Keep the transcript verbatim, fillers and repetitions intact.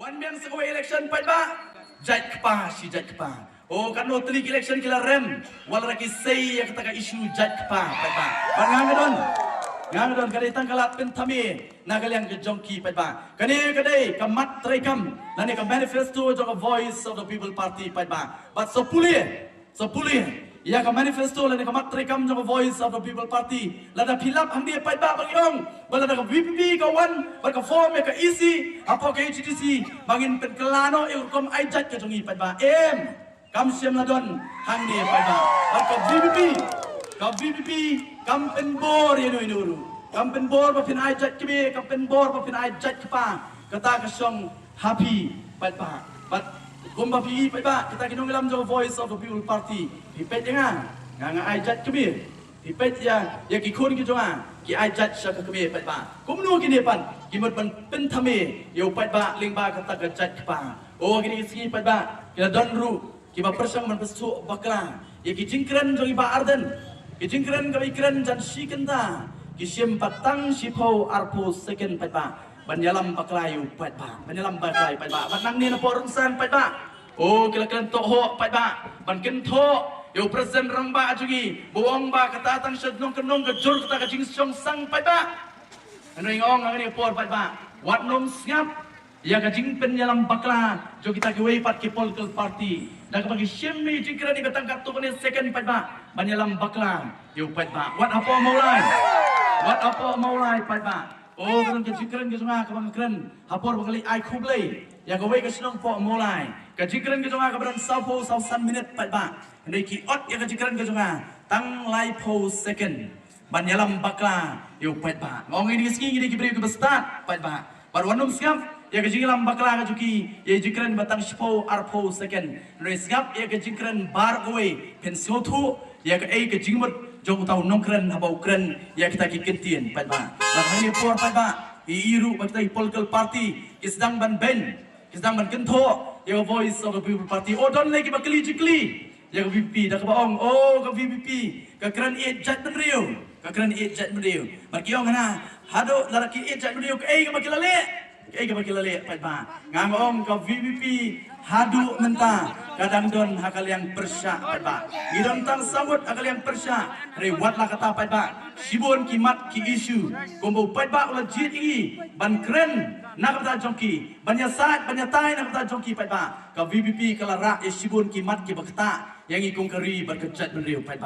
Wan biang sa kawei election paidbah. Jait kpa shi jait kpa. O katno tylli ki election ki la rem, wat la ki sei ïa kata ka issue jait kpa paidbah. Bad nga nga don, nga nga don ka dei tang ka lad pynthame na ka liang ka jong ki paidbah. Kane ka dei ka mat treikam lane ka manifesto jong ka Voice of the People Party paidbah. Bad sa pule, sa pule ïa ka manifesto lane ka mat treikam jong ka Voice of the People Party. Lada phi lap hangne paidbah ba ngi ong ba lada ka VPP ka wan bad ka form ïa ka EC hapoh ka HDC, ba ngin pynkylla noh ïa ka rukom ai jait ka jong ngi paidbah. Em, kam shym la don hangne paidbah. Bad ka VPP, ka VPP kam pynbor ïa uno uno ruh. Kam pynbor ba phin ai jait kmie, kam pynbor ba phin ai jait kpa. Kata ka shong ha phi paidbah. Bad kumba phi paidbah, kita ki nongïalam jong Voice of the People Party, phi peit ïa nga, nga nga ai jait kmie. Phi peit ïa, ïa ki khun ki jong nga ki ai jait sha ka kmie paidbah. Kumno kine pat ki mut ban pynthame ïa u paidbah lyngba kata ka jait kpa. O kine ki sngi paidbah, ki la don ruh kiba pyrshang ban pynsuh bakla ïa ki jingkren jong i Bah Ardent. Ki jingkren kaba i kren jan shi kynta ki shim pat tang shiphew arphew second paidbah ban ïalam bakla ïa u paidbah, ban ïalam bakla ïa u paidbah. Bad nangne na Pyrshang paidbah, o ki la kren tohhoh paidbah ban kynthoh ïa u President Rangbah jong ngi ba u ong ba kata tang sha nongkyndong ka jur kata ka jingshongsang paidbah. Hynrei nga ong ha kane ka por paidbah, wat nym sngap ïa ka jingpynïalam bakla jong kita kiwei pat ki political party da kaba ki shim ïa i jingkren iba tang katto katne second paidbah ban ïalam bakla ïa u paidbah. Wat hapoh Mawlai, wat hapoh Mawlai paidbah. O ka don ka jingkren ka jong nga kaba nga kren ha por ba nga leit ai khublei ïa kawei ka shnong hapoh Mawlai. Ka jingkren ka jong nga kaba don sawphew saw san minit paidbah, hynrei ki ot ïa ka jingkren ka jong nga tang laiphew second ban ïalam bakla ïa u paidbah. Nga ong ïa kine ki sngi ngi dei ki briew kiba stad paidbah. Bad wat nym sngap ïa ka jingïalam bakla ka jong ki ïa ka jingkren ba tang shiphew arphew second. Hynrei sngap ïa ka jingkren baroh kawei, phin sngewthuh ïa kaei ka jingmut jong uta u nongkren haba u kren ïa kita ki kyntien paidbah. Bad ha kane ka por paidbah, i i ruh ba kita ki political party ki sdang ban beiñ, ki sdang ban kynthoh ïa ka Voice of the People Party. O don lei kiba kylli jingkylli ïa ka VPP da kaba ong, o ka VPP ka kren ïeit jaitbynriew, ka kren ïeit jaitbynriew. Bad ki ong hana, haduh lada ki ïeit jaitbynriew kaei kaba ki la leh, kaei kaba ki la leh paidbah. Nga nga ong ka VPP haduh mynta ka dang don ha ka liang pyrshah paidbah. Ngi don tang saw ngut ha ka liang pyrshah, hynrei wat la kata paidbah, shibun ki mat ki issue kumba u paidbah u la jied ïa ngi ban kren na ka bynta jong ki, ban ïasaid ban ïatai na ka bynta jong ki paidbah. Ka VPP ka la rah ïa shibun ki mat kiba ktah ïa ngi kum ka ri bad ka jaitbynriew paidbah.